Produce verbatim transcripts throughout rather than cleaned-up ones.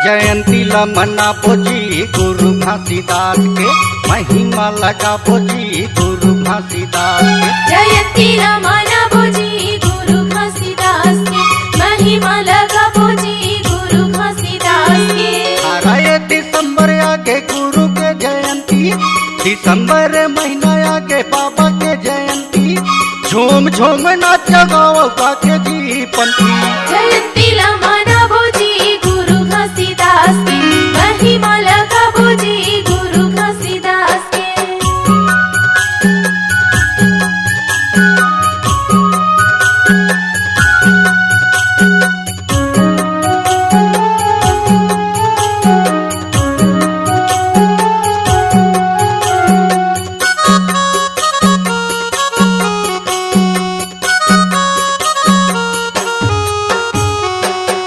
जयंती ला मनाबो जी गुरु घासीदास के, महिमा लगाबो जी गुरु घासीदास के। जयंती ला मनाबो जी गुरु घासीदास के, महिमा लगाबो जी गुरु घासीदास के। अठारह दिसंबर आगे गुरु के जयंती, दिसंबर महीना आगे बाबा के जयंती। झूम झूम नाच गाओ गाके जी पंथी। जयंती ला मनाबो जी गुरु घासीदास के, महिमा लगाबो जी गुरु घासीदास के।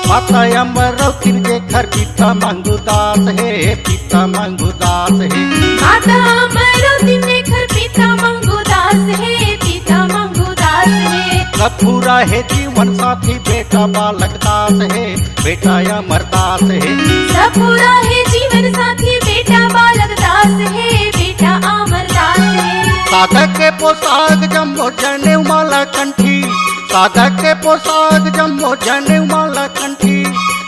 माता अमरौतिन जेखर पिता मंगूदास हे, पिता मंगूदास हे। माता अमरौतिन जेखर पिता मंगूदास हे, पिता मंगूदास हे। सब पूरा हे जीवन साथी बेटा बालक दास हे, बेटा अमरदास हे। सब पूरा हे जीवन साथी बेटा बालक दास हे, बेटा अमरदास हे। साधक के पोशाक जम्मो जनेऊ माला कंठी, साधक के पोशाक जम्मो जनेऊ माला कंठी।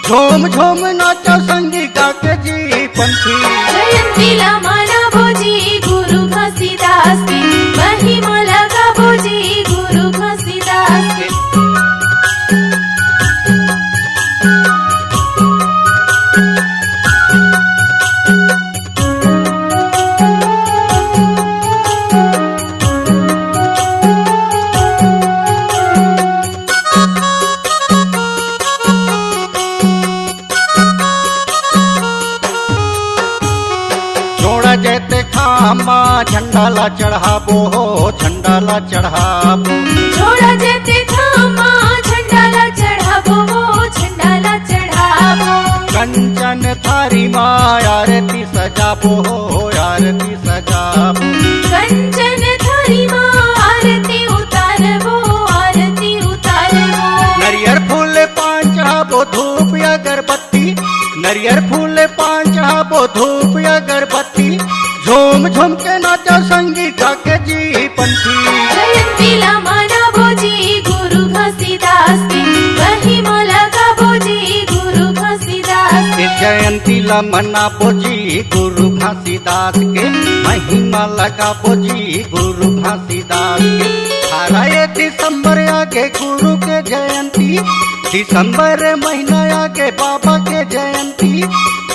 झूम झूम नाचा संगी गाके जी पंथी। जयंती ला मनाबो जी गुरु घासीदास के, महिमा लगाबो जी गुरु घासीदास के। जोड़ा जैते खामा झंडा ला चढ़ाबो हो, झंडा ला चढ़ाबो। जोड़ा जैते खामा झंडा ला चढ़ाबो हो, झंडा ला चढ़ाबो। कंचन थारी मा आरती सजाबो हो, आरती सजाबो। कंचन थारी मा आरती उतारबो, आरती उतारबो। नरियर फूल पान चढ़ाबो, धूप अगरबत्ती, नरियर फूल पान चढ़ाबो, धूप अगरबत्ती। झूम झूम के नाचा संगी गाके जी पंथी। जयंती ला मनाबो जी गुरु घासीदास के, महिमा लगाबो जी गुरु घासीदास के। जयंती ला मनाबो जी गुरु घासीदास के, महिमा लगाबो जी गुरु घासीदास के। अठारह दिसंबर आगे गुरु के जयंती, दिसंबर महीना आगे बाबा के जयंती।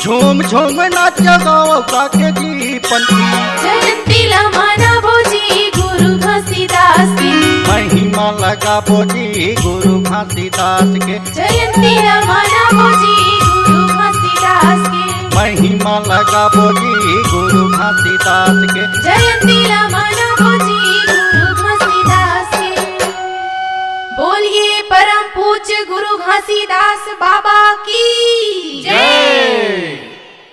झूम झूम नाच गाओ गाके जी पंथी। जयंती ला मनाबो जी गुरु घासीदास के, महिमा लगाबो जी गुरु घासीदास के। जयंती ला मनाबो जी गुरु घासीदास के, महिमा लगाबो जी गुरु घासीदास के। जयंती ला मनाबो जी गुरु घासीदास के। बोलिए परम पूज्य गुरु घासीदास बाबा की जय।